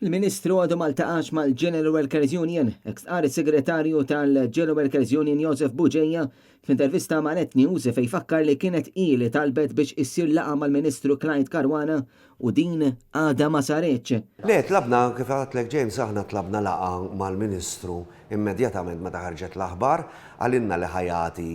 Il-Ministru għadu ma ltaqax mal-General Workers Union, hekk stqarr is-Segretarju tal-General Workers Union Josef Bugeja f'intervista ma' Net News fejn fakkar li kienet hi li talbet biex issir laqgħa mal-Ministru Clyde Caruana u din għadha ma saritx. Le, tlabna, kif għedtlek James, aħna tlabna laqgħa mal-Ministru immedjatament meta ħarġet l-aħbar, qalilna li ħa jagħti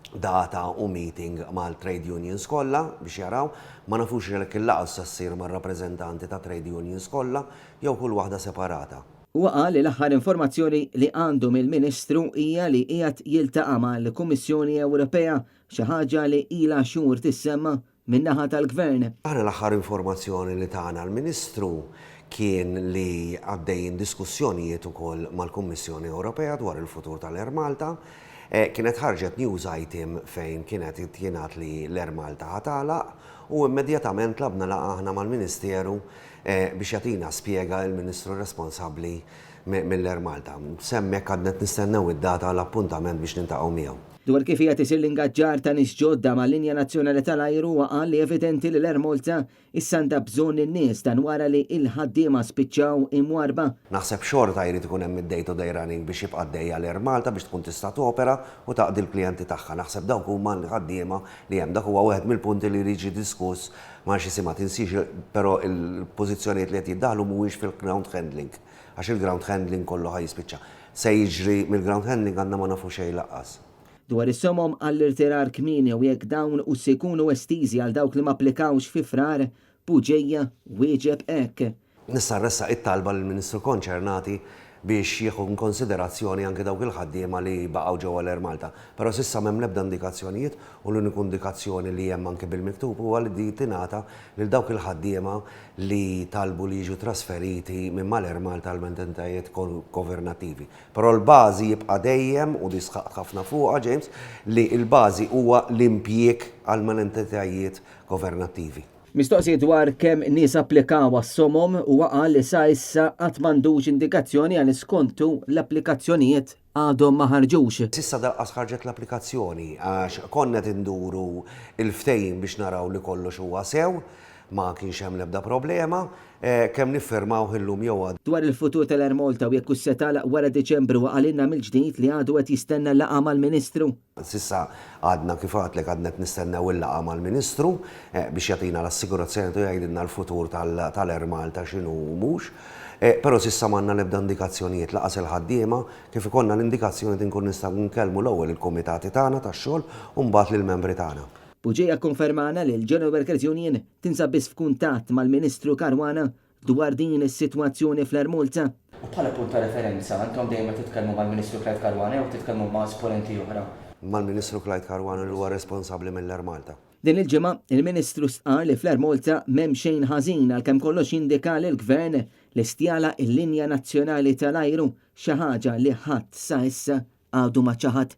data u meeting mal-trade unions kollha biex jaraw. Ma nafux jekk il-laqgħa se ssir mar-rappreżentanti ta' trade unions kollha jew kull waħda separata. Huwa qal li l-aħħar informazzjoni li għandu mill-Ministru hija li qiegħed jiltaqa' mal-Kummissjoni Ewropea, xi ħaġa li ilha xhur tissemma min-naħa tal-Gvern. Aħna l-aħħar informazzjoni li tana l-Ministru kien li għaddejjin diskussjonijiet ukoll mal-Kummissjoni Ewropea dwar il-futur tal-Air Malta. Kienet ħarġet news item fejn kienet qed jingħad li l-Air Malta ħa tagħlaq u immedjatament tlabna laqgħa aħna mal-Ministeru biex jagħtina spjega il-Ministru responsabbli mill-Air Malta. S'hemmhekk għadna qed nistennew id-data għal appuntament biex niltaqgħu miegħu. Dwar kif qiegħed isir l-ingaġġar ta' nies ġodda mal-linja nazzjonali tal-ajru huwa qal li evidenti li l-Air Malta issa għandha bżonn in-nies dan wara li l-ħaddiema spiċċaw imwarrba. Naħseb xorta jrid ikun hemm id-day to day running biex jibqa' għaddejja l-Air Malta biex tkun tista' topera u taqdi l-klijenti tagħha. Naħseb dawk huma l-ħaddiema li hemm. Dak huwa wieħed mill-punti li jrid jiġi diskuss ma' x'jisimha. Tinsiex però l-pożizzjonijiet li qed jiddaħħlu mhuwiex fil-ground handling għax il-ground handling kollu ħa jispiċċa. Se jiġri mill-ground handling għadna ma nafu xejn laqqas. Dwar is-somom għall-irtirar kmieni u jekk dawn hux se jkunu estiżi għal dawk li ma applikawx fi Frar, Bugeja wieġeb hekk. Nista' nressaq it-talba lill-Ministru konċernati biex jieħu inkonsiderazzjoni anke dawk il-ħaddiema li baqgħu ġewwa l-Air Malta. Però s'issa m'hemm l-ebda indikazzjonijiet u l-uniku indikazzjoni li hemm anke bil-miktub huwa li di tingħata lil dawk il-ħaddiema li talbu li jiġu trasferiti minn mal-Air Malta għal entitajiet governattivi. Però l-bażi jibqa' dejjem, u di sħaqt ħafna fuqha, James, li l-bażi huwa l-impjieg għal mal-entitajiet governattivi. Mistoqsi dwar kemm nies applikaw għas-somom, huwa qal li sa issa qatt m'għandux indikazzjoni għaliex skontu l-applikazzjonijiet għadhom ma ħarġux. S'issa lanqas ħarġet l-applikazzjoni għax konna qed induru l-ftehim biex naraw li kollox huwa sew. Ma kienx hemm l-ebda problema, kemm niffirmawh illum jew għada. Dwar il-futur tal-Air Malta u jekk hux se tagħlaq wara Diċembru qalilna mill-ġdid li għadu qed jistenna laqgħa mal-Ministru. S'issa għadna kif għadtlek għadna qed nistennew il-laqgħa mal-Ministru biex jagħtina l-assigurazzjoni u jgħidilna l-futur tal-Air Malta x'inhu u mhux. Però s'issa m'għandna l-ebda indikazzjonijiet lanqas il-ħaddiema. Kif ikollna l-indikazzjonijiet inkunu nistgħu nkellmu l-ewwel il-kumitati tagħna tax-xogħol u mbagħad lill-membri tagħna. Bugeja kkonfermana li l-General Workers Union tinsab biss f'kuntatt mal-Ministru Caruana dwar din is-sitwazzjoni fl-Air Malta. U bħala punt ta' referenza, intom dejjem qed titkellmu mal-Ministru Clyde Caruana jew titkellmu ma' esponenti oħra? Mal-Ministru Clyde Caruana li huwa responsabbli mill-Air Malta. Din il-ġimgħa, il-Ministru stqarr li fl-Air Malta m'hemm xejn ħażin għalkemm kollox jindika li l-Gvern lest jagħlaq il-linja nazzjonali tal-ajru, xi ħaġa li ħadd sa issa għadu ma ċaħad.